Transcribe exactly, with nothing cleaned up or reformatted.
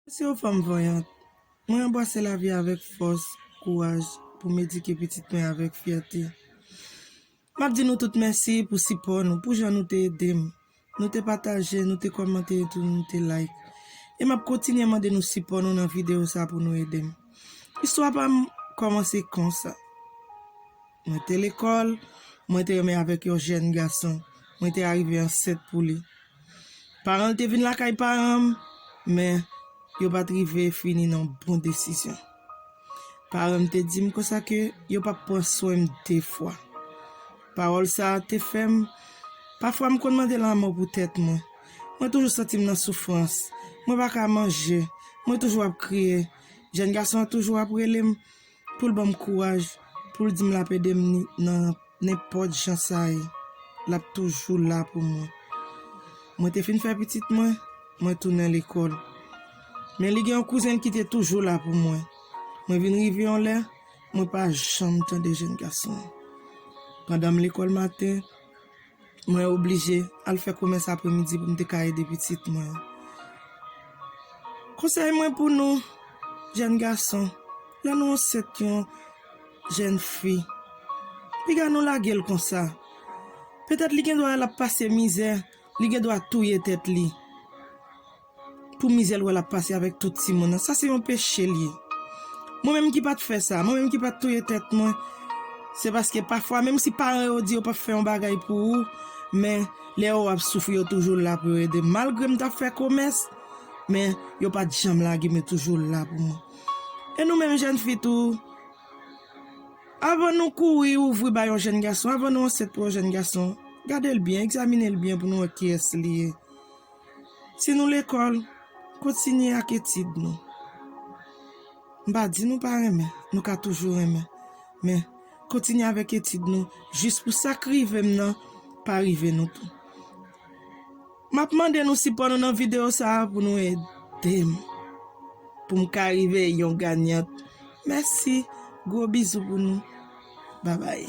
Mèsi o fanm vanyant. Mwen anbrase lavi avèk fòs, kouraj pou m edike pitit mwen avèk fyète. M ap di nou tout mèsi pou sipò nou, pou jan nou te ede m. Nou te pataje, nou te kòmante etou nou te like. E m ap kontinye mande nou sipò nou nan videyo sa pou nou ede m. Istwa pa m kòmanse konsa. Mwen te lekòl, mwen te renmen avèk yon jèn gason. Mwen te arive ansent pou li. Paran l te vin lakay paran m, men yo pa t rive fini nan bon desizyon. Paran m te di m konsa ke yo p ap pran swen m de fwa. Pawòl sa a te fè m, pafwa m konn mande lanmò pou tèt mwen. Mwen toujou santi m nan soufrans. Mwen pa ka manje. Mwen toujou ap kriye. Jèn gason an toujou ap rele m pou l ban m kouraj, pou l di m l ap ede m ni-, nan nenpòt jan sa ye. L ap toujou la pou mwen. Mwen te fin fè pitit mwen, mwen tounen lekòl. Men li gen yon kouzen l ki te toujou la pou mwen. Mwen vin rive yon lè, mwen pa janm tande jèn gason an. Pandan m lekòl maten, mwen oblije al fè komès apremidi pou m te ka ede pitit mwen. Konsèy mwen pou nou, jèn gason, lè nou ansent yon jèn fi, piga nou lage l konsa. Petèt li gen dwa l ap pase mizè, li gen dwa touye tèt li. Pou mizè l wè l ap pase avèk tout timoun nan, sa se yon peche l ye. Mwen menm ki pa t fè sa, mwen menm ki pa t touye tèt mwen, se paske pafwa, menm si paran yo di yo p ap fè yon bagay pou ou, men lè yo ap soufri, yo toujou la pou yo ede m. Malgre m t ap fè komès, men yo pa t janm lage m, yo toujou la pou mwen. E nou menm jèn fi tou, avan nou kouri ouvri ba yon jèn gason, avan nou ansent pou yon jèn gason, gade l byen, egzamine l byen pou nou wè kiyès li ye. Si nou lekòl, kontinye ak etid nou. M pa di nou pa renmen, nou ka toujou renmen. Men, kontinye avèk etid nou, jis pou sa k rive m nan, pa rive nou tou. M ap mande nou sipò nou nan videyo sa a pou nou ede m. Pou m ka rive yon ganyant. Mèsi, gwo bizou pou nou. Babay.